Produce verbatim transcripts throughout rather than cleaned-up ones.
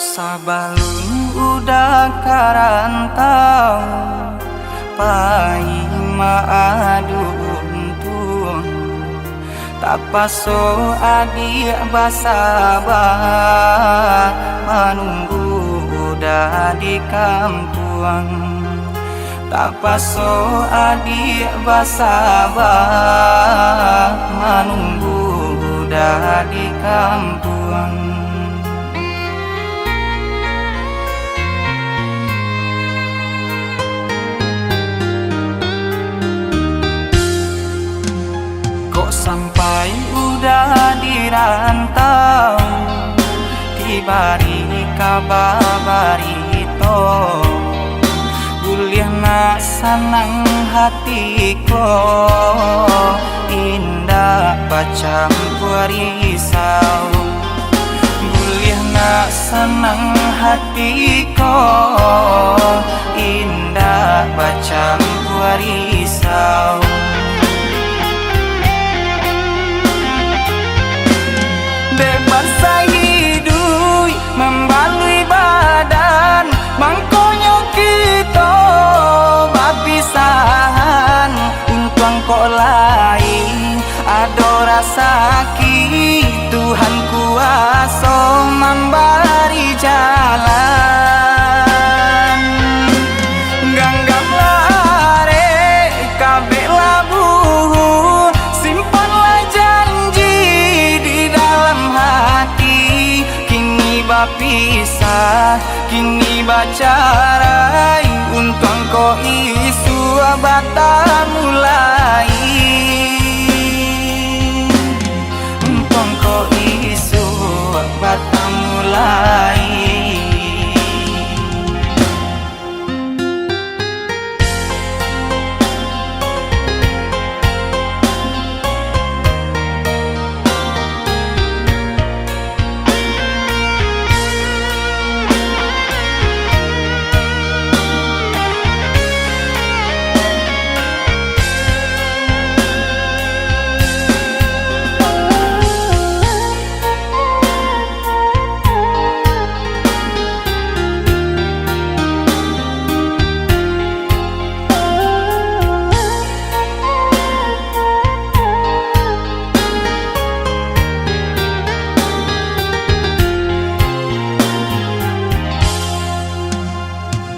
Sabalun Uda ka rantau, pai ma-adu untuang. Tapaso adiak basaba, manunggu Uda di kampuang. Tapaso adiak basaba, manunggu Uda di kampuang. Kok sampai Uda di rantau, dibari kaba barito, buliah nak sanang hati ko, indak bacampua risau. Buliah nak sanang hati ko, indak bacampua risau. Dek bansa iduik mambalui badan, mangkonyo kito bapisahan. Untuang kok lai ado rasaki, Tuhan kuaso mambari jalan. Ganggamlah arek kabek labuh, simpanlah janji di dalam hati. Kini bapisah, kini bacarai, untuang ko isuak batamu lai. Untuang ko isuak batamu lai.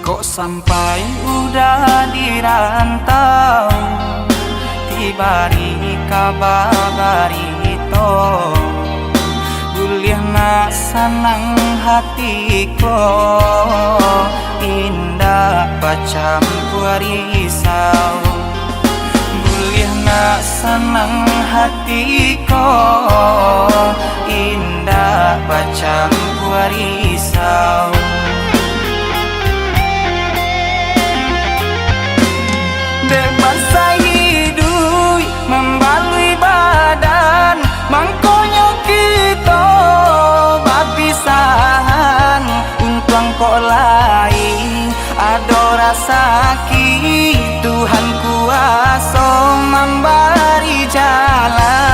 Kok sampai Uda di rantau, dibari kaba barito, buliah nak sanang hati ko, indak bacampua risau. Buliah nak sanang hati ko, indak bacampua risau. Dek bansa iduik mambalui badan, mangkonyo kito bapisahan. Untuang kok lai ado rasaki, Tuhan kuaso mambari jalan.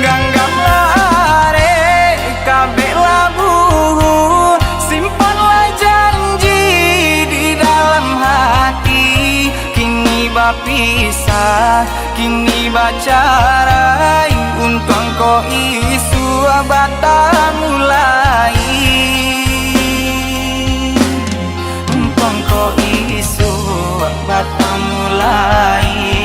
Ganggamlah arek kabek labuh, simpanlah janji di dalam hati. Kini bapisah, kini bacarai, untuang ko isuak batamu lai. Untuang ko isuak batamu lai.